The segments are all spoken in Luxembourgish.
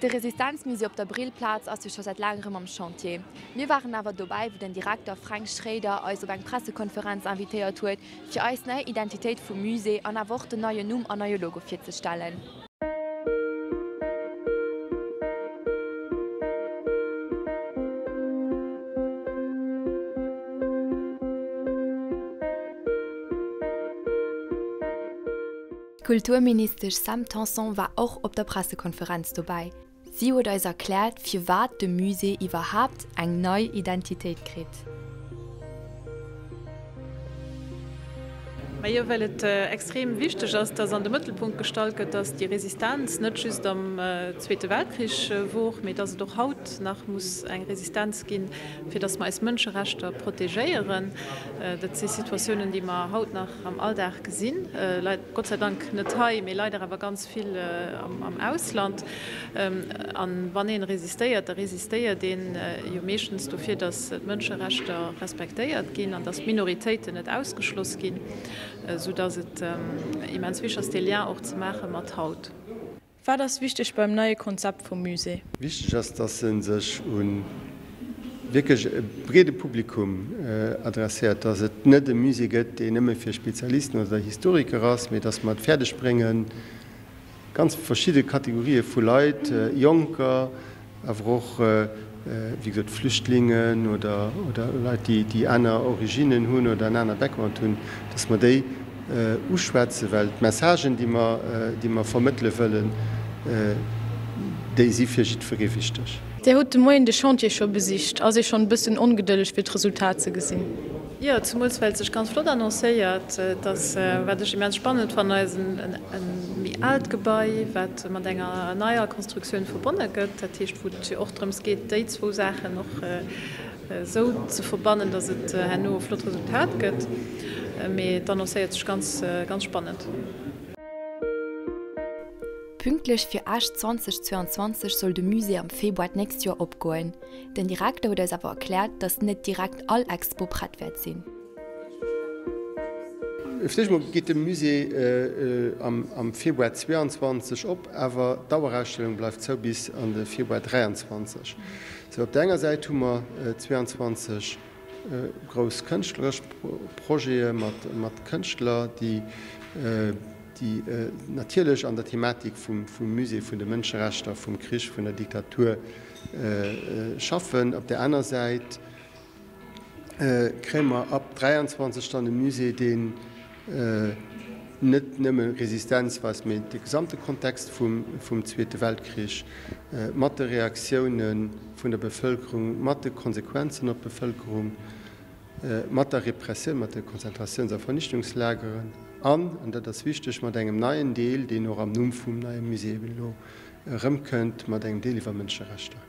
De Resistenzmusée op der Brillplaz ass jo scho säit laangerem am Chantier. Mir waren awer dobäi, wou den Direkter Fränk Schréider eis op eng Pressekonferenz invitéiert huet, fir eis nei Identitéit vum Musée an awer och den neien Numm an neie Logo virzestellen. D'Kulturministesch Sam Tanson war och op der Pressekonferenz dobäi. Si huet eis erkläert, firwat de Musée iwwerhaapt eng nei Identitéit kritt. Majo, well et extrem wichteg ass, dass an de Mëttelpunkt gestallt gëtt, dass déi Resistenz net just am Zweete Weltkrich wor, mee dass et och haut nach muss eng Resistenz ginn, fir dass mer eis Mënscherechter protegéieren. Dat si Situatiounen, déi mer haut nach am Alldag gesinn, Gott sei Dank net hei, mee leider awer ganz vill am Ausland. An wann ee resistéiert, da resistéiert ee jo meeschtens dofir, datt d'Mënscherechter respektéiert ginn an datt d'Minoritéiten net ausgeschloss ginn, esou datt et immens wichteg ass, dee Lien och ze maache mat haut. Wat ass wichteg beim neie Konzept vum Musée? Wichteg ass, dass e sech u wierklech e breede Publikum adresséiert, dass et net e Musée gëtt, deen nëmme fir Spezialisten oder Historiker ass, mee dass mer et fäerdeg bréngen, ganz verschidde Kategorië vu Leit, Jonker, awer och, wéi gesot, Flüchtlingen oder Leit, déi aner Originnen hunn oder en aner Background hunn, dass mer déi uschwätzen, well d'Messagen, déi mer, déi mer vermëttele wëllen, déi si fir jiddweree wichteg. Dir hutt de Moien de Chantier scho besicht. Ass ee schonn e bëssen ongedëlleg fir d'Resultat ze gesinn? Jo, zemools well et sech ganz flott annoncéiert. Et ass, wat ech immens spannend fannen, eis e méi aalt Gebai, wat mat enger neier Konstruktioun verbonne gëtt. Dat heescht, wou et jo och drëms geet, déi zwou Saachen och esou ze verbannen, datt et herno e flott Resultat gëtt. Mee et annoncéiert sech ganz, ganz spannend. Pünktlech fir Esch 2022 soll de Musée am Februar d'nächst Joer opgoen. Den Direkter huet eis awer erkläert, datt net direkt all Expo prett wäert sinn. Fir d'éischt mol geet de Musée am Februar 22 op, awer d'Dauerausstellung bleift zou bis an de Februar 23. Sou, op der enger Säit hu mer 22 grouss kënschtleresch Projete mat Kënschtler, déi déi natierlech an der Thematik vum Musée vun de Mënscherechter, vum Krich, vun der Diktatur schaffen. Op där aner Säit kréie mer ab 23 dann e Musée, deen net nëmme Resistenz weist, mee de gesamte Kontext vum Zweete Weltkrich mat de Reaktioune vun der Bevëlkerung, mat de Konsequenzen op d'Bevëlkerung, mat der Repressioun, mat de Konzentratiouns a Vernichtungslageren an, an dat ass wichteg, mat engem neien Deel, deen och am Numm vum neie Musée eben elo erëmkënnt, mat engem Deel iwwer Mënscherechter.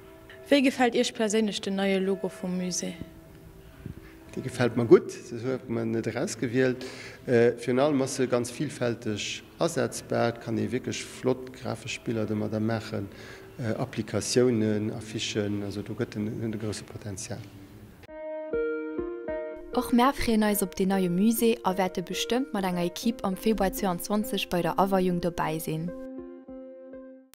Wéi gefält Iech perséinlech den neie Logo vum Musée? Dee gefält mer gutt, esou huet mer en net erausgewielt. Virun allem ass e ganz vilfälteg asetzbar, et kann ee wierklech flott grafesch Biller domadder maachen, Applikatiounen, Affichen, also do gëtt en, huet e grousse Potenzial. Och mär freeën eis op deen neie Musée a wäerte bestëmmt mat enger Equipe am Februar 22 bei der Aweiung dobäi sinn.